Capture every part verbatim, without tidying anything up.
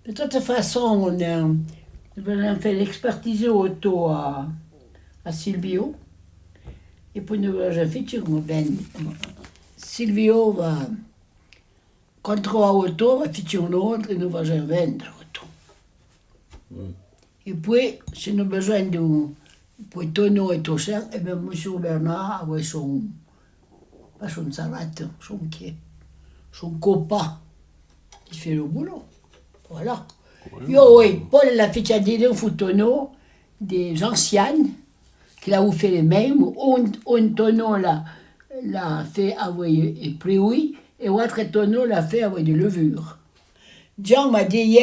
De tote façon, nou, nou vajin fé l'expertise oto a, a Silvio. É pouì nou vajin fitchon vendre. Silvio va controlà oto, va fitchon otre, é nou vajin vendre oto. É pouì, si nou bezoin de, pouì Tono é Tosin, é bin, Monsieur Bernard, avoué son, pa son sarate, son qué, son copain, i fé le boulot. Voilà. Yo, oué, Paul l'a fitchà di fu Tono, des anciennes, que l'a fé le même, un, un Tono l'a, l'a fé avoué é preuì, é l'otre Tono l'a fé avoué de levure. Jean m'a di,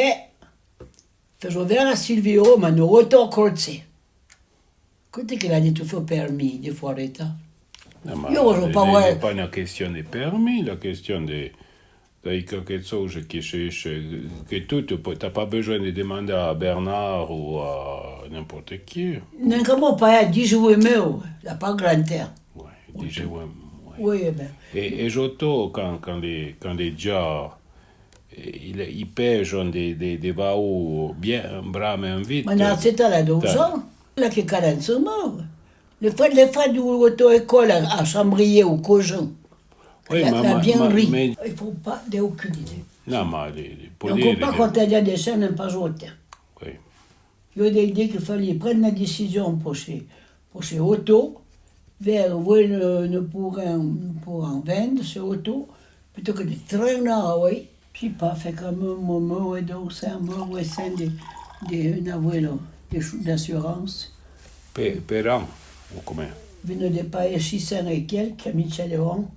Fé-zo vèr a Silvio, ma no oto corse. Qué que l'a dito, fé permis de foareta? Yo, zo pa, oué. L'è pa na question de permis, la question de, de qualque chose que se, se, que tu, tu peux, t'as pas besoin de demander à Bernard ou à n'importe qui. Nen que mo pa, dix-huit meu, l'a pa grand tè. Oué, dix-huit, oué. Oué, é bin. É, é j'oto, quand, quand les, quand les gens Eh, i, i pèjon de, de, de vaou bien, brame vite. Ma n'a, c'est à la douze ans, l'a que quarante-cinq ans. Le frè, le frè de l'auto-école a, a Chambrier, au Cojon. Oui, la, ma, la ma, bien ma, ri. Mais il faut pas de aucune idée. Non, ma, le, le, donc, on peut compter des scènes, pas autant. Oui. Yo, de, de que fallait prendre la décision pour se, pour se oto, vèr, oué, no, no pourrèn, no pourrèn vendre, se oto, plutôt que de traîner, oué. Pi pa, fé comme un moment, oué, donc c'est un moment, oué, c'est de, de, un avuelo, de, d'assurance. Per, per an, ou combien? Vino de payer six cents et quelques, à Michel Léon.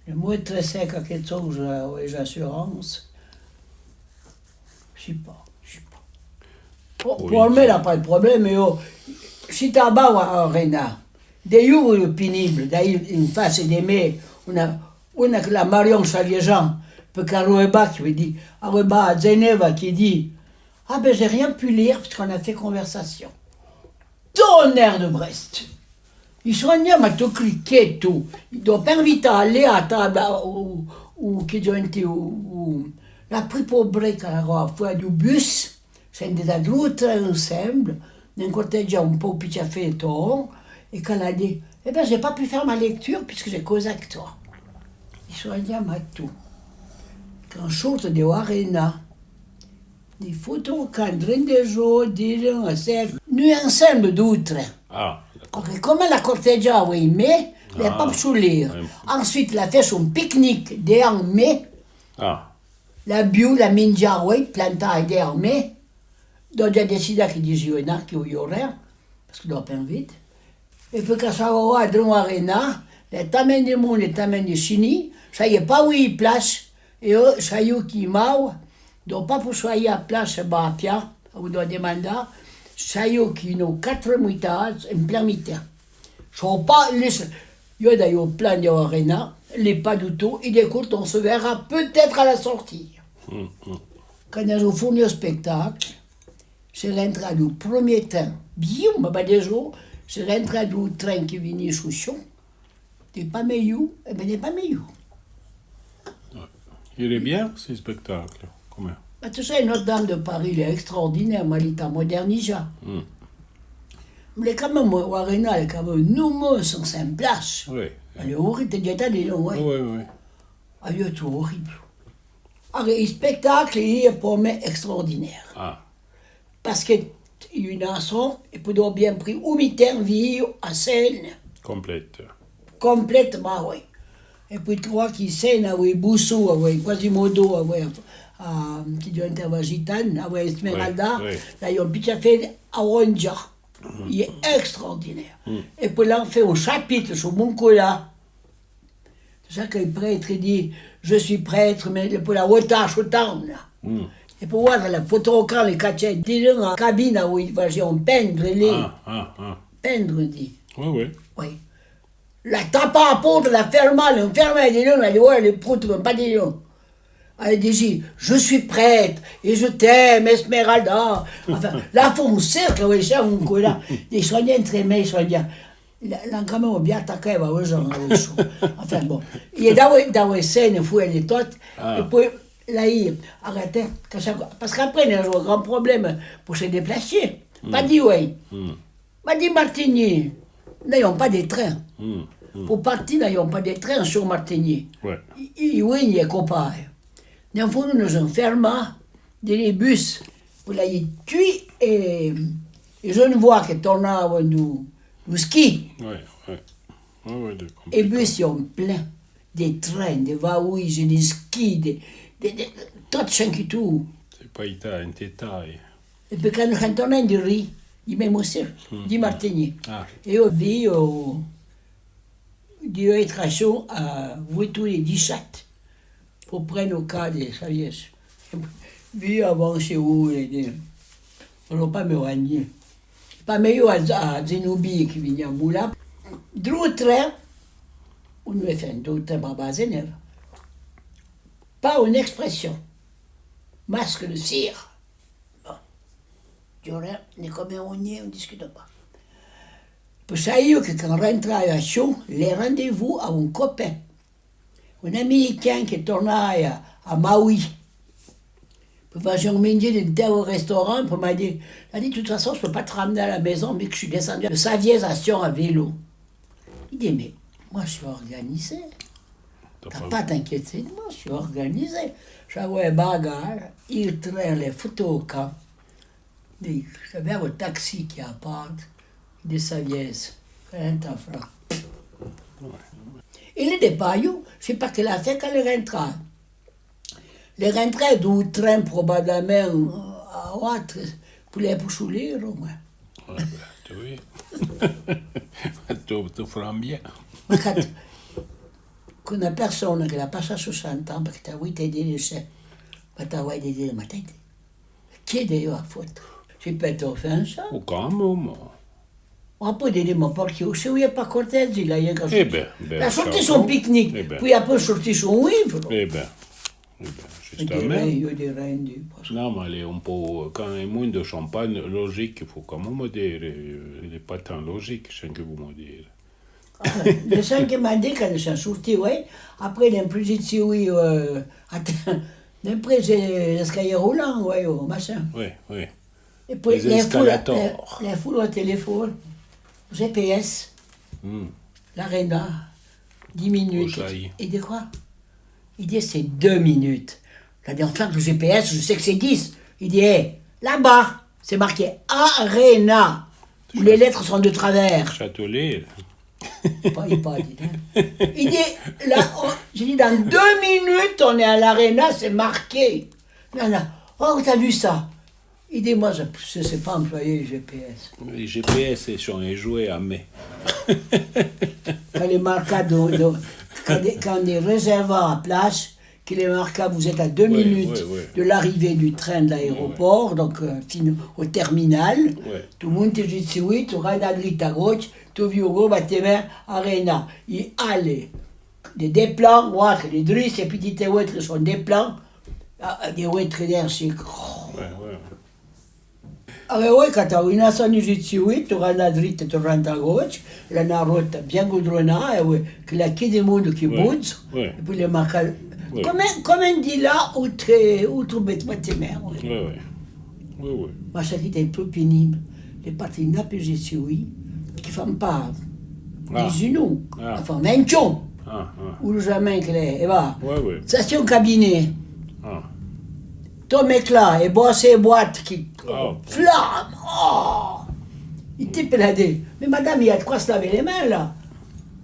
Le moins très cher que quelque chose, oué, les assurances. Sé pa, sé pa. Po, po mé, l'a pa de problème, yo. Si t'as ba a Arena, de you le pénible, d'ailleurs, in face de mé, una, una que la Marion Saliejan, pe qu'Arueba, qui veut dire, Arueba à Genève, qui dit, ah ben, j'ai rien pu lire, parce qu'on a fait conversation. Tonnerre de Brest! I sogne ma to criqueto, i do pa invità a lé a tabla ou, ou que gente ou, ou la pri pobre que la roa foua du bus, sen de da groutre ensemble, n'en cortegia un pou pitcha feton, é qu'elle a dit, eh ben, j'ai pas pu faire ma lecture puisque j'ai causé avec toi. I sogne ma to. Quand sorte de Arena, Di foto, quand drin de zo, di rin a sèf, nu ensemble d'outre. Ah, d'accord. Parque comme la cortegia, oué, mé, l'a pa su lire. Ensuite, l'a fé son pique-nique de an mé. Ah. L'a biu, l'a mindja, oué, planta de an mé. Donc, l'a décidé que dizio, na, que oué, Parce que do pa invite. É pe que sa roa drin Arena, l'a tamen de moun, l'a tamen de sini, sa y è pa oué place, é, euh, sa yo qui mau, do pa pou soyer a place ba pia, ou do demanda, sa yo qui no quatre muitas en plein mitin. So pa, les, yo d'ailleurs plein de Arena, l'è pa du tout, é de courte, on se verra peut-être à la sortie. Quand nou fourni o spectacle, Se rentra du premier train. Biu, ma ba de zo, se rentra du train que vini su Sion. De pa meyou, é ben de pa meyou. Il est bien, ce spectacle, quand même. Ma tu sais, Notre-Dame de Paris, l'è extraordinaire, ma l'è ta modernisà. Mm. Mé quand même, o Arena, l'è quand même nou mons en cinq places. Oui. Allez, horrible, t'es déjà allé, non, ouais. Oui, oui. Aïe, tout horrible. Allez, i spectacle, l'è po mé extraordinaire. Ah. Parce que une chanson, é pou do bien pri, ou mitin, vi a scène. Complète. Complète, ma oui. É pou troi qui scène, oui, Boussou, oui, Quasimodo, oui, a, qui devient a Gitane, oui, Esmeralda, oui, oui. Là, i ont pitcha fé a Ronja. Il est extraordinaire. Mm. É pou l'an fé un chapitre su Moncoué. Sa que le prêtre dit, je suis prêtre, mé pou la rota, su tan, là. Mm. É pou voir la foto quand le catchè, di la cabine où ils faisaient peindre les. Ah, ah, ah. Peindre, dit. Oui, oui. Oui. La tapa a porta, la ferma, la ferma, é di la, la di, ouais, le prout, pa di la. Allez, dis-y, je suis prête et je t'aime, Esmeralda. Enfin, la font un cercle, ouais, ça, on colla. Ils sont entre amis, ils sont bien. Là, là, quand même, bien attaqué, bah, ouais, genre, ouais, chaud. Enfin, bon. Il est dans, dans les scènes, fou, elle est toute. Ah. Et puis, L'a i, arète, que ça, parce qu'après, n'a un gran problème pour se déplacer. M'a di, ouais. M'a di, Martigny, n'ayons pas de train. Pour partir, n'ayons pas de train sur Martigny. Ouais. I, i, oui, i è copà, eh. N'en fo nous enferma de les bus pour la i tui e, e je ne vois que tornava du, du ski. Ouais, ouais. Ouais, ouais, de, e bus sont pleins. Des trains, des valises, des skis, des, des, des, tot ce que tu. C'est pas état, un détail. E pe quand, quand on a di ri, di même aussi, di Martigny. Ah. E io vi, io, di être à chaud à huit heures et dix-sept pour prendre le cas de Savièse. Vi avant, c'est où, e de, on n'a pas me ranier. Pa me io a, a Zenobi que venia moula. Dru train, on me fait dru train pa Genève. Pas une expression. Masque le cire. Bon. Dieu rien, ni comme on y est, on discute pas. Pour ça, io que quand rentre à Chaux, les rendez-vous à un copain. Un Américain que tornava a, a Maui. Pe fâre un mindjé d'un tel restaurant, pe m'a di, l'a di, de toute façon, je peux pas te ramener à la maison, vu que je suis descendu de Savièse à Sion à vélo. I di, mais moi, je suis organisé. T'as pas à t'inquiéter de moi, je suis organisé. J'avais un bagage, il traîne les photos, quand. Di, j'avais un taxi qui appart de Savièse, quarante francs. E le de Paillou, c'est pas que l'a fait quand le rentra. Le rentra du train probablement a ouatre, pour les poussoulir, au moins. Ouais, ben, tu vois. Tu, tu feras bien. Ma quand, quand une personne qui a passé soixante ans, parce que t'as huit et dix, c'est, ma t'as huit et dix, ma t'as Qui de io a fotre? Si pe t'offensa. O quand même. Après, di, ma parché, se io è pa cortèse, l'a rinca sorti. Eh ben, ben, l'a sorti son pique-nique, eh ben. Puis après sorti son livre. Eh ben, eh ben, justement. Io dirai, io dirai, parce que... Non, mais elle est un peu, quand un monde sont pas logique, il faut quand même dire, euh, il est pas tant logique, ce que vous me dites. Ah, le sang que m'a di quand je suis sorti, ouais. Après, d'un plus ici, oui, euh, attends, d'un plus, euh, l'escalier roulant, ouais, au machin. Oui, oui. Et puis, les escalators. Les foules au téléphone, au G P S, l'Arena, dix minutes. Et de quoi? Il dit, c'est deux minutes. La di, enfin, le G P S, je sais que c'est dix. Il dit, eh, là-bas, c'est marqué Arena, où les lettres sont de travers. Châtelet. Pas, il pas dit, hein. Il dit, là, on, je dis, dans deux minutes, on est à l'Arena, c'est marqué. Non, non. Oh, t'as vu ça? Il dit, moi, je, je sais pas employer le G P S. Les G P S sont joués à mai. Quand les marquages de, de, quand des, quand des réserves à place, qu'il est marqué, vous êtes à deux minutes de l'arrivée du train de l'aéroport, donc, euh, fin-, au terminal. Tout le monde te dit, oui, tu rentres à droite, à gauche, tu viens au gros bâtiment, Arena. Il allait. De deux plans, ouatre, de dri, ces petites outres sont deux plans, ah, des outres d'air, c'est... Ouais, ouais. Ah ben ouais, quand t'as une ascenseur ici, oui, tu rentres à droite, tu rentres à gauche, la route bien goudronnée, eh ouais, que la queue de monde qui bouge, et puis les marquages. Comme, comme on dit là, outre, outre bête, bâtiment, ouais. Ouais, ouais. Oui, oui. Moi, ça qui était un peu pénible, les parties n'a plus ici, oui, qui font pas des genoux, enfin, vingt ans. Ou jamais que les, eh ben, ça c'est un cabinet. Ton mec là, et bosse et boîte qui flamme. Oh. Il dit, mais madame, il y a de quoi se laver les mains là.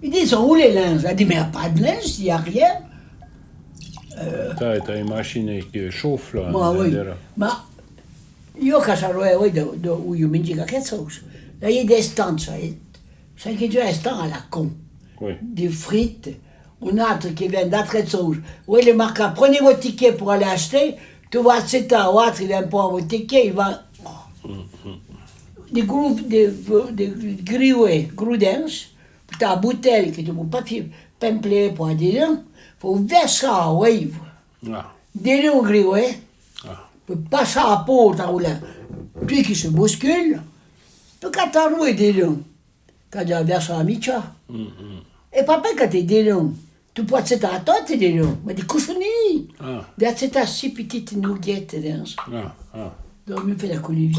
Il dit, ils sont où les linges? Elle dit, mais il n'y a pas de linge, il n'y a rien. Euh. T'as, t'as une machine qui chauffe là. Bah oui. Ma io casaro, eh, oui, de, de, où il me dit quelque chose. Là, il y a des stands, ça, ça qui dure un stand à la con. Oui. Des frites. Un autre qui vend d'autres choses. Oui, le marqué, prenez vos tickets pour aller acheter. Tu vas acheter à l'autre, il vend pas vos tickets, il va. Des gros, des, des grillés, gros dinges, ta bouteille que tu peux pas faire pimpler pour aller dedans, faut verser, oui. Dedans, grillé. Pour passer à la porte, là, puis qui se bouscule, tu catarou dedans. Quand tu verses à la micha. Et papa, quand t'es dedans, Tu peux accepter à toi, t'es des lions, mais des cochonneries. Ah. D'accepter si petite nuggets, hein. Ah, ah. Donc, me fait la colonie.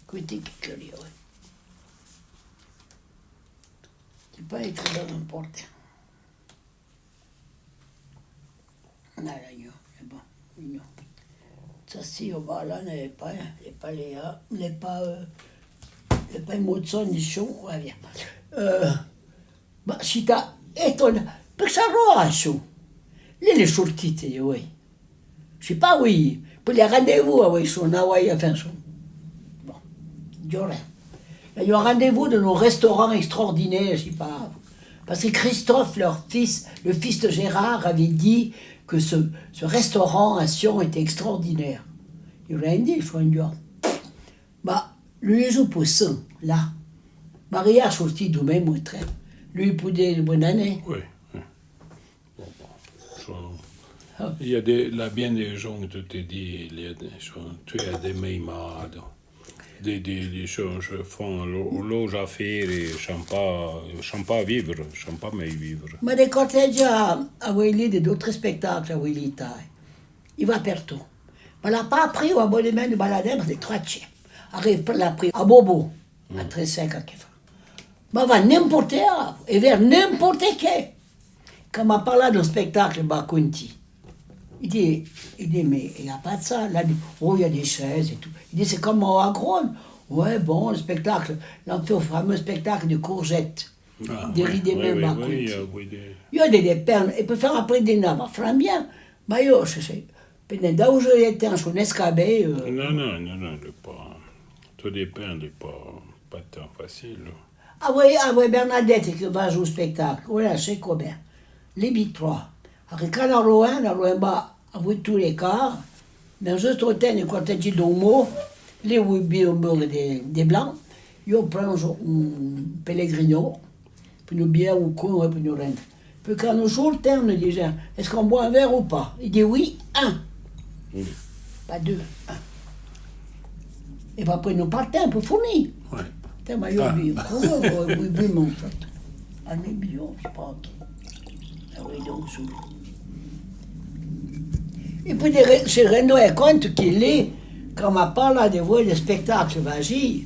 Écoutez, que curieux, ouais. C'est pas être dans n'importe. Là, là, non, c'est bon, non. Ça, si, on va là, n'est pas, n'est pas les, n'est pas, euh, n'est pas une motion, ni chaud, quoi, bien. Euh, Ma, si ta étona, pe que sa roa, su. Lé, lé sortite, oui. Sé pa, oui. Pe lé rendez-vous, oui, su, na, oui, enfin, su. Bon. Djoré. Lé, y a un rendez-vous de nos restaurants extraordinaires, sé pa. Parce que Christophe, leur fils, le fils de Gérard, avait dit que ce, ce restaurant à Sion était extraordinaire. Il l'a dit, su un jour. Ma, lui, je pousse, là. Maria, sorti du même train. Lui, pour dire bonne année. Oui, oui. Bon, bon. Son, il y a des, là, bien des gens, tu te dis, il y a des gens, tu as des mémoires, des, des, des choses, font le, leurs affaires, et sont pas, sont pas vivre, sont pas mais vivre. Ma de cortège a, a Willy, de d'autres spectacles a Willy, tai. I va partout. Ma l'a pa pri o abonemèn de baladè, ma de trotse. Arrive, l'a pri a Bobo, a Trèsèca que fa. Ma va n'importe a, é ver n'importe que. Quand m'a parlé d'un spectacle, ba, Conti. I di, i di, mais il y a pas de ça. L'a di, oh, il y a des chaises et tout. I di, c'est comme à Agron. Ouais, bon, le spectacle. Là, on fait le fameux spectacle de courgettes. Ah, de oui, ri de oui, même oui, à oui, Conti. Euh, oui, des... Il y a des, des perles. Et puis faire après des navas, fran bien. Ma yo, sé, sé, pendant douze heures de temps, su un escabé, euh. Non, non, non, non, lé pa, tout dépend, lé pa, pa tan facile. Ah oui, ah oui, Bernadette, que va au spectacle, voilà, sé combien. Lé bitroa. Arri quand la rouen, la rouen ba, a oui, tous les cas, mais juste au temps, quand t'as dit d'un mot, lé oui, bien, de, de blanc, yo pran un Pellegrino, pe nou bièr ou con, ouais, pe nou rendre. Pe quand nou sortèn, nou disèn, est-ce qu'on boit un verre ou pas ? I di, oui, un. Mm. Pas deux, un. É pe apré nou partèn pe fourni. Ouais. Té, ma yo, ah, bi, comment, oui, oui, mon frère. Ah, mais bien, je sais pas qui. Ah oui, donc, sou. É pe de re-, se rendre compte que lé, quand m'a parlé de voir le spectacle, vas-y,